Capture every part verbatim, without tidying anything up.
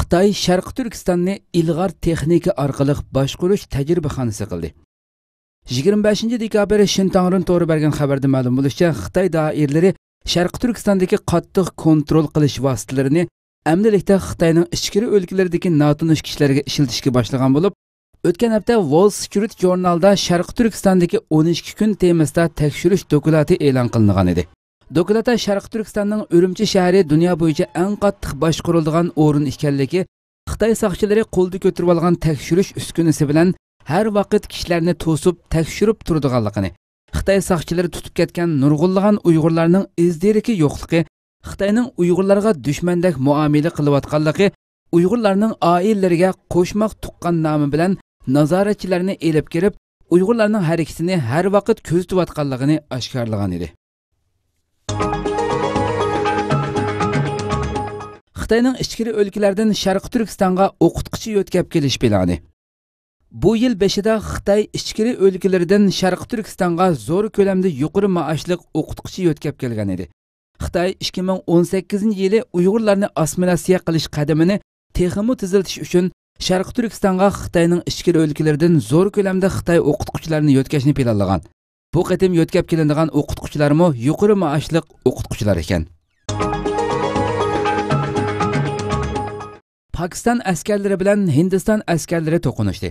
خىتاي شەرقىي تۈركىستاننى ئىلغار تېخنىكا ئارقىلىق باشقۇرۇش تەجرىبىخانىسى قىلدى. يىگىرمە بەشىنچى دېكابىر شىنتاڭرېن تورى بەرگەن خەۋەردە مەلۇم بولۇشىچە، خىتاي دائىرىلىرى شەرقىي تۈركىستاندىكى قاتتىق كونترول قىلىش ۋاسىتىلىرىنى ئەمدىلىكتە خىتاينىڭ ئىچكىرى ئۆلكىلىرىدىكى ناتونۇش كىشىلەرگە ئىشلىتىشكە باشلىغان بولۇپ، ئۆتكەن ھەپتە ۋول سترىت ژۇرنالدا شەرقىي تۈركىستاندىكى ئون ئىككى كۈن تېمىسىدا تەكشۈرۈش دوكلاتى ئېلان قىلىنغان ئىدى. دوكلاتتا شەرقىي تۈركىستاننىڭ ئۈرۈمچى شەھىرى دۇنيا بويىچە ئەڭ قاتتىق باشقۇرۇلىدىغان ئورۇن ئىكەنلىكى، خىتاي ساقچىلىرى قولدا كۆتۈرۈۋالغان تەكشۈرۈش ئۈسكۈنىسى بىلەن ھەر ۋاقىت كىشىلەرنى توسۇپ تەكشۈرۈپ تۇرىدىغانلىقىنى، خىتاي ساقچىلىرى تۇتۇپ كەتكەن نۇرغۇنلىغان ئۇيغۇرلارنىڭ ئىز دېرىكى يوقلۇقى، خىتاينىڭ ئۇيغۇرلارغا دۈشمەندەك مۇئامىلە قىلىۋاتقانلىقى، ئۇيغۇرلارنىڭ ئائىلىلىرىگە قوشماق تۇغقان نامى بىلەن نازارەتچىلەرنى ئېلىپ كىرىپ، ئۇيغۇرلارنىڭ ھەرىكىتىنى ھەر ۋاقىت كۆزىتىۋاتقانلىقىنى ئاشكارىلىغان ئىدى. خىتاينىڭ ئىچكىرى ئۆلكىلەردىن شەرقىي تۈركىستانغا ئوقۇتقۇچى يۆتكەپ كېلىش پىلانى. بۇ يىل بېشىدا خىتاي ئىچكىرى ئۆلكىلىرىدىن شەرقىي تۈركىستانغا زور كۆلەمدە يۇقىرى مائاشلىق ئوقۇتقۇچى يۆتكەپ كەلگەن ئىدى. خىتاي ئىككى مىڭ ئون سەككىزىنچى يىلى ئۇيغۇرلارنى ئاسسىمىلياتسىيە قىلىش قەدىمىنى تېخىمۇ تېزلىتىش ئۈچۈن شەرقىي تۈركىستانغا خىتاينىڭ ئىچكىرى ئۆلكىلىرىدىن زور كۆلەمدە خىتاي ئوقۇتقۇچىلارنى يۆتكەشنى پىلانلىغان. بۇ قېتىم يۆتكەپ كېلىنىدىغان ئوقۇتقۇچىلارمۇ يۇقىرى مائاشلىق ئوقۇتقۇچىلار ئىكەن. پاكىستان ئەسكەرلىرى بىلەن ھىندىستان ئەسكەرلىرى توقۇنۇشتى.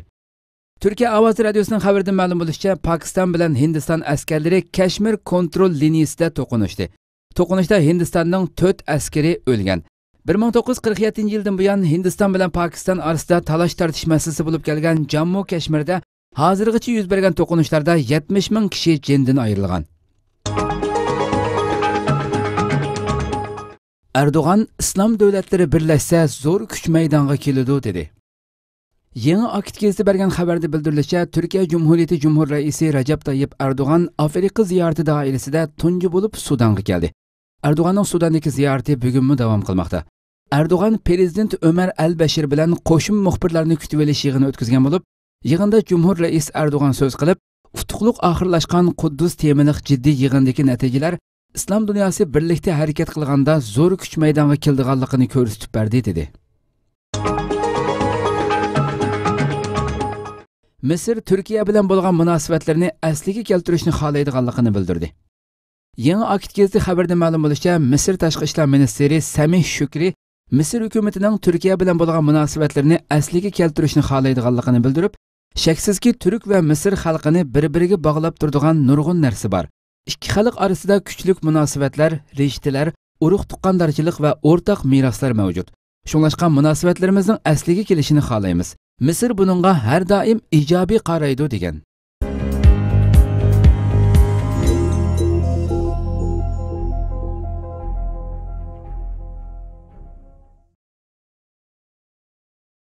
تۈركىيە ئاۋازى رادىيوسىنىڭ خەۋىرىدىن مەلۇم بولۇشىچە، پاكىستان بىلەن ھىندىستان ئەسكەرلىرى كەشمىر كونترول لىنىيىسىدە توقۇنۇشتى. توقۇنۇشتا ھىندىستاننىڭ تۆت ئەسكىرى ئۆلگەن. بىر مىڭ توققۇز يۈز قىرىق يەتتىنچى يىلدىن بۇيان ھىندىستان بىلەن پاكىستان ئارىسىدا تالاش تارتىش مەسىلىسى بولۇپ كەلگەن جاممۇ كەشمىردە ھازىرغىچە يۈز بەرگەن توقۇنۇشلاردا يەتمىش مىڭ كىشى جېنىدىن ئايرىلغان. ئەردوغان، ئىسلام دۆلەتلىرى بىرلەشسە، زور كۈچ مەيدانغا كېلىدۇ، دېدى. يېڭى ئاكت گېزىتى بەرگەن خەۋەردە بىلدۈرۈلۈشىچە، تۈركىيە جۇمھۇرىيىتى جۇمھۇر رەئىسى رەجەپ تايىپ ئەردوغان ئافرىقا زىيارىتى دائىرىسىدە تۇنجى بولۇپ سۇدانغا كەلدى. ئەردوغاننىڭ سۇداندىكى زىيارىتى بۈگۈنمۇ داۋام قىلماقتا. ئەردوغان پىرېزىدېنت ئۆمەر ئەل بەشىر بىلەن قوشما مۇخبىرلارنى كۈتۈۋېلىش يىغىنى ئۆتكۈزگەن بولۇپ، يىغىندا جۇمھۇر رەئىس ئەردوغان سۆز قىلىپ، ئۇتۇقلۇق ئاخىرلاشقان قۇددۇس تېمىلىق جىددىي يىغىندىكى نەتىجىلەر ئىسلام دۇنياسى بىرلىكتە ھەرىكەت قىلغاندا زور كۈچ مەيدانغا كېلىدىغانلىقىنى كۆرسىتىپ بەردى، دېدى. مىسىر تۈركىيە بىلەن بولغان مۇناسىۋەتلىرىنى ئەسلىگە كەلتۈرۈشنى خالايدىغانلىقىنى بىلدۈردى. يېڭى ئاكت گېزىتى خەۋىرىدە مەلۇم بولۇشىچە، مىسىر تاشقى ئىشلار مىنىستىرى سەمىھ شۈكرى مىسىر ھۆكۈمىتىنىڭ تۈركىيە بىلەن بولغان مۇناسىۋەتلىرىنى ئەسلىگە كەلتۈرۈشنى خالايدىغانلىقىنى بىلدۈرۈپ، شەكسىزكى، تۈرك ۋە مىسىر خەلقىنى بىر-بىرىگە باغلاپ تۇرىدىغان نۇرغۇن نەرسە بار. ئىككى خەلق ئارىسىدا كۈچلۈك مۇناسىۋەتلەر، رىشتىلەر، ئۇرۇق-تۇغقاندارچىلىق ۋە ئورتاق مىراسلار مەۋجۇت. شۇڭلاشقا مۇناسىۋەتلىرىمىزنىڭ ئەسلىگە كېلىشىنى خالايمىز. مىسىر بۇنىڭغا ھەر دائىم ئىجابىي قارايدۇ، دېگەن.